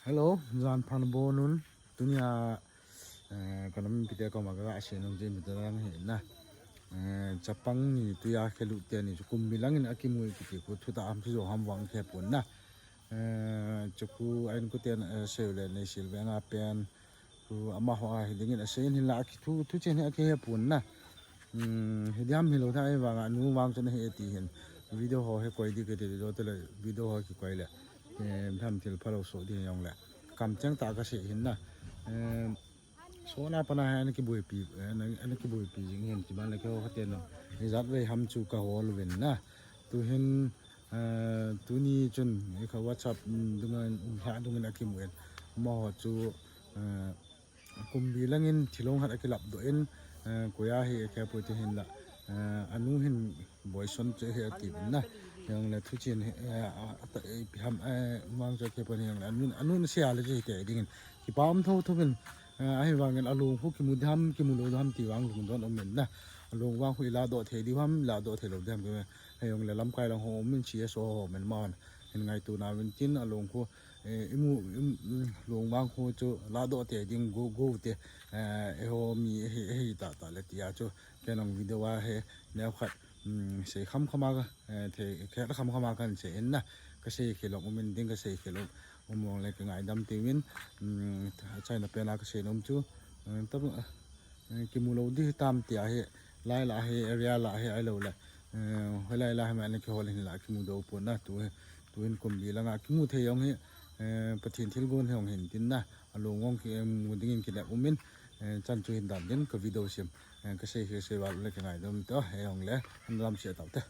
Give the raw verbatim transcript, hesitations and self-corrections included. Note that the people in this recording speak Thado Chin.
Hello, jan pha nabon un. Tunia, eh, ka nam pite koma ka ga sei nom jing bit lang hi na. Eh, chapang ni tuia khelut te ni chu kumbi langin akimu kiti khu thu ta am chu jo ham vang khe pon na. Eh, chu khu ain khu ten, eh, sei le nei sil ve nga pen. Khu amaho a hi dingin asei in hinla akithu, thu chen hi akihe pon na. Hmm, hi diam hi lo tha ai vang a nu vang chu na hi ti hin. Video ho hi koi di ke ti lo te le video ho ki koi le. Eh, tham thil pha lo so di jong le. Kam cheng ta ka sei hin na. Eh, so na pa na hai ana kibuipi, eh, ana, ana kibuipi jing hin ti ban le ke ho kha te no. Ni jat ve ham chu ka hol uvin na. Tu hin, eh, tuni chun, eh, ka WhatsApp, mm, dunga, mm, ha dunga na kimu en. Amaho chu, eh, kumbi langin thilong hat akilap doh in, eh, koia hi akhe poi ti hin la, eh, anu hin boison che hi ati na. Jong le thu chen hi, eh, a, a ta, eh, pi ham, eh, mang che khe poi jong le anu, anu na sia le che te dingin. Kipa um tho tho bin, eh, ahi vangin along khu kimu dam, kimu lo dam ti vang lungdon um in na. Along vang khu ila doh thei di ham, ila doh thei lo dam ke. Hei jong le lamkai lang ho um in C S O ho men man. Hin ngaito na vin tin along khu, eh, imu, im, mm, long vang khu chu la doh te ding go, go te, eh, eiho mi, ehi, ehi ta, ta le tia chu. Ken jong video a hi, neo khat, mm, sei kham kham a ka, eh, thei, khe kham kham a kan sei in na. Ka sei khel um in ding ka sei khel um, um jong le ka ngaidam ti vin, mm, China pen a ka sei nom chu, eh, ta, eh, kimu lo di tam tia hi, lai la hi, area la hi, ai lo le, eh, hoi lai la hi ma ana kihol hin la kimu do pon na, tu hi, tu hin kumbi langa kimu thei jong hi, eh, Pathen thilgon hi jong hin tin na, along vang ki, eh, mu dingin kinep um in, eh, chan chu hin dan din ka video sim, eh, ka sei, ka sei val le ka ngaidam to, he jong le, an lam sia tau te.